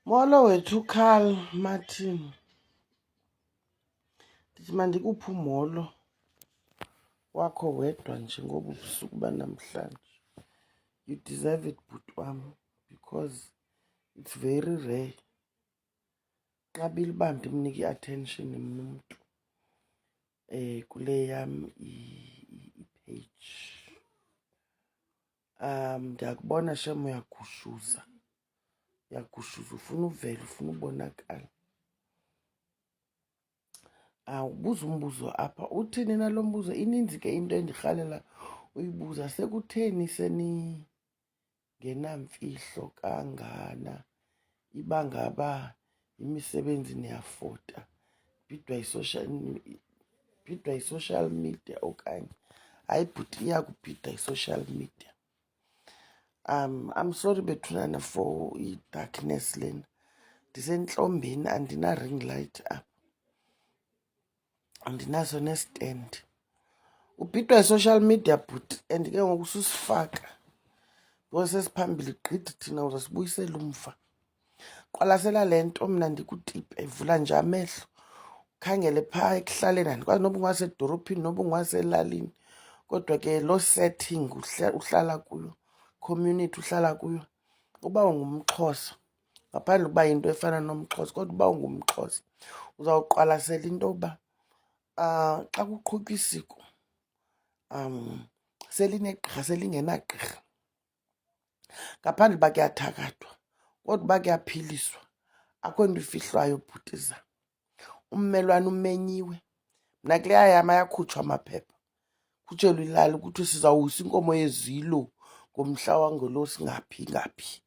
Molo wethu Carl Martin. Ndithi mandikuphe umolo wakho wedwa nje ngobu busuku banamhlanje. You deserve it bhuti wam because it's very rare. Nqabile uba ndimnike i-attention mna umntu kule yam i-page. Ndiyakubona shem uyagushuza, uyagushuza ufuna uvela, ufuna ubonakala. Ubuza umbuzo apha, uthini na lo mbuzo? Ininzi ke into endirhalela uyibuza. Sekutheni seningenamfihlo kangana? Iba ngaba imisebenzi niyafota, bhidwa yi-social, bhidwa yi-social media okanye? Hayi bhuti, iyakubhida i-social media. I'm sorry bethunana for i-darkness lena. Ndisentlombeni, andina-ring light apha, andinaso ne-stand. Ubhidwa yi-social media bhuti, and ke ngoku susifaka because sesiphambili gqithi thina, uzasibuyisela umva. Qwalasela le nto mna ndikutipe, vula nje amehlo ukhangele phaa ekuhlaleni. Andikwazi noba ungasedorophini noba ungaselalini, kodwa ke loo setting uhlala kuyo, community uhlala kuyo, uba ungumXhosa, ngaphandle ukuba yinto efana nomXhosa, kodwa uba ungumXhosa uzawuqwalasela into yokuba xa kuqhutywa isiko selinegqirha selingenagqirha, ngaphandle uba kuyathakathwa, kodwa uba kuyaphiliswa akho nto ifihlwayo bhutiza. Ummelwane umenyiwe. Mna kuleya yam ayakhutshwa amaphepha, khutshelwe ilali kuthiwe sizawuwisa inkomo yezilo ngomhla wangelo singaphi ngaphi.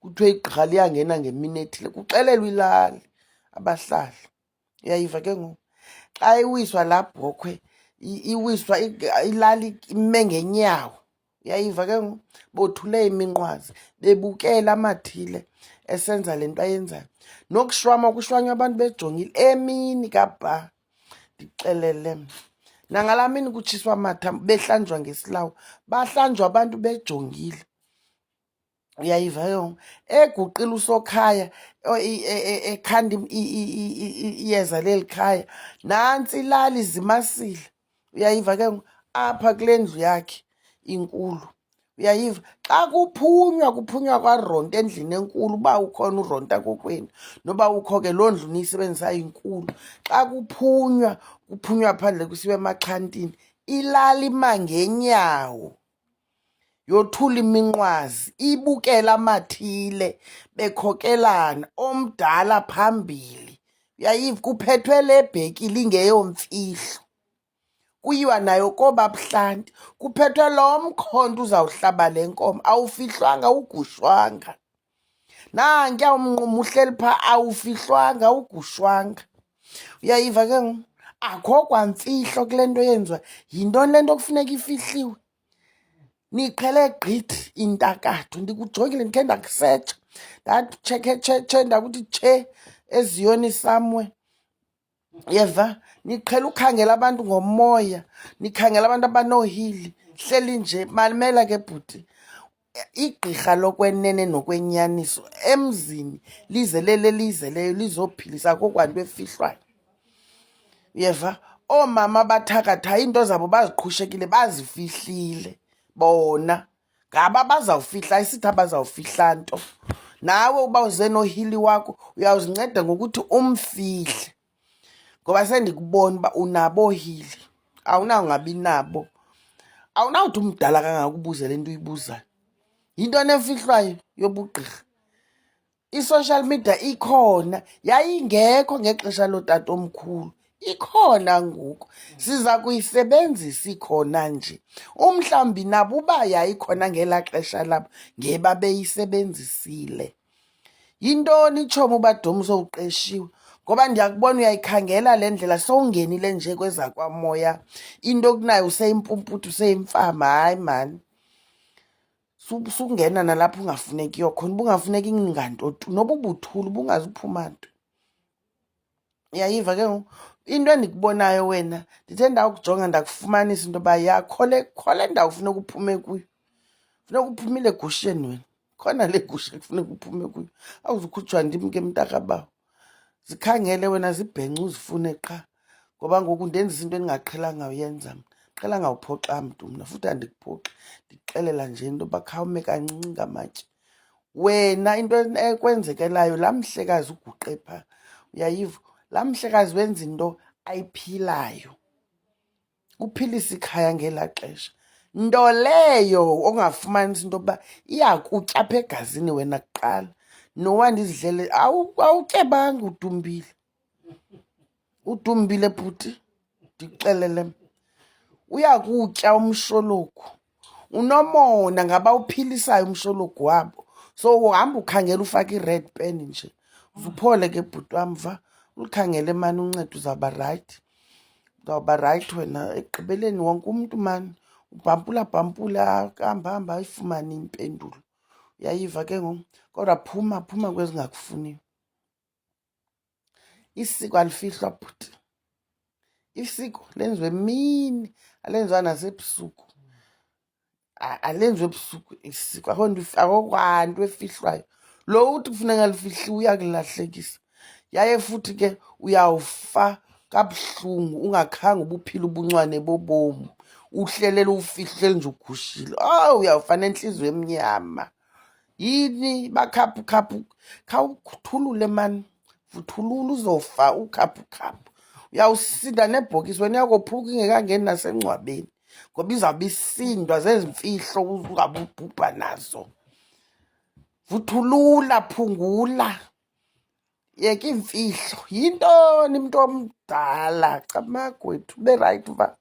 Kuthiwe igqirha liyangena ngemini ethile, kuxelelwe ilali abahlali. Uyayiva ke ngoku? Xa iwiswa laa bhokhwe iwiswa ilali ime ngenyawo. Uyayiva ke ngoku? Bothule iminqwazi bebukele amathile esenza le nto ayenzayo. Nokushwama kushwanywa abantu bejongile emini kabha. Ndikuxelele mna. Nangalaa mini kutshiswa amathambo behlanjwa ngesilawu, bahlanjwa abantu bejongile. Uyayiva ke ngoku? Eguqile uSokhaya ekhanda iyeza leli khaya, nantsi ilali izimasile. Uyayiva ke ngoku? Apha kule ndlu yakhe inkulu. Uyayiva? Xa kuphunywa, kuphunywa kwaronta endlini enkulu, uba ukhona uronta kokwenu, noba ukho ke loo ndlu niyisebenzisayo inkulu. Xa kuphunywa, kuphunywa phandle kusiwe emaxhantini, ilali ima ngenyawo. Yothula iminqwazi ibukela amathile bekhokelana, omdala phambili. Uyayiva? Kuphethwe le bhekile ingeyomfihlo, kuyiwa nayo koobabuhlanti, kuphethwe lo mkhonto uzawuhlaba le nkomo, awufihlwanga, awugushwanga. Nankuya umnqumo uhleli phaa, awufihlwanga, awugushwanga. Uyayiva ke ngoku? Akho kwamfihlo kule nto yenziwa. Yintoni le nto kufuneka ifihliwe? Niqhele gqithi intakatho. Ndikujongile, ndikhe ndakusetsha, ndathi tshekhe tshetshe, ndakuthi tshe eziyoni somewhere. Yeva, niqhela ukhangela abantu ngomoya, nikhangela abantu abanoohili. Hleli nje, mamela ke bhuti, igqirha lokwenene nokwenyaniso emzini lize lele lizeleyo lizophilisa, akho kwanto efihlwayo. Uyeva? Oomama abathakathayo iinto zabo baziqhushekile, bazifihlile bona. Ngaba bazawufihla, ayisithi abazawufihla nto. Nawe uba uze nohili wakho uyawuzinceda ngokuthi umfihle, ngoba sendikubona uba unabo oohili, awunawungabi nabo. Awunawuthi umdala kangaka ubuze le nto uyibuzayo. Yintoni efihlwayo yobugqirha? I-social media ikhona, yayingekho ngexesha lootatomkhulu, ikhona ngoku, siza kuyisebenzisa ikhona nje. Umhlawumbi nabo uba yayikhona ngelaa xesha labo ngebabeyisebenzisile. Yintoni itshomi uba dom sowuqeshiwe? Ngoba ndiyakubona uyayikhangela le ndlela, sowungenile nje kwezakwamoya, into okunayo useyimpumputhe, useyimfama. Hayi mani, sukungena nalapho ungafunekiyo khona, ubungafuneki nganto tu, noba ubuthule ubungazuphuma nto. Uyayiva ke ngoku into endikubonayo wena? Ndithe ndakujonga ndakufumanisa into yoba ya, kho le ndawo funeka uphume kuyo, funeka uphumile egusheni wena. Khona le gusha kufuneka uphume kuyo. Awuzukhutshwa ndim ke, mntakabawo. Zikhangele wena, zibhence, uzifune qha, ngoba ngoku ndenzisa into endingaqhelanga uyenza mna. Qhelanga uphoxa mntu mna, futhi andikuphoxi, ndikuxelela nje into yoba khawume kancinci ngamatye wena. Into ekwenzekelayo, laa mhlekazi uguqe phaa, uyayiva, laa mhlekazi wenza into ayiphilayo, uphilisa ikhaya ngelaa xesha, nto leyo ongafumanisa into yokuba iyakutya apha egazini wena kuqala. Nowa ndizidlele, awutyebanga, udumbile, udumbile bhuti, ndikuxelele mna. Uyakutya umshologu, unomona ngaba uphilisayo umshologu wabo, so uhamba ukhangela ufake i-red pen nje. Uzuphole ke bhuti wam, va, ulikhangele mani uncedo, uzawuba right, uzawuba right wena. Ekugqibeleni wonke umntu mani ubhampula bhampula, hamba hamba, ayifumane impendulo, uyayiva ke ngoku. Kodwa phuma, phuma kwezingakufuniyo. Isiko alifihlwa bhuti, isiko lenziwe emini, alenziwa nasebusuku, alenziwe ebusuku isiko. Akho nto, akho kwanto efihlwayo. Lo uthi kufuneka lifihliwe uyakulahlekisa, yaye futhi ke uyawufa kabuhlungu ungakhange ubuphile ubuncwane bobomi, uhlelele ufihlele nje ugushile. Oh, uyawufa nentliziyo emnyama. Yini bakhaphukhaphu? Khawuthulule mani, vuthulula, uzofa ukhaphukhaphu. Uyawusinda nebhokisi wena, uyakophuka ingekangeni nasengcwabeni, ngoba izawube isindwa zezi mfihlo ungabe ubhubha nazo. Vuthulula, phungula, yeka iimfihlo. Yintoni, mntu omdala? Camagu wethu, ube right va.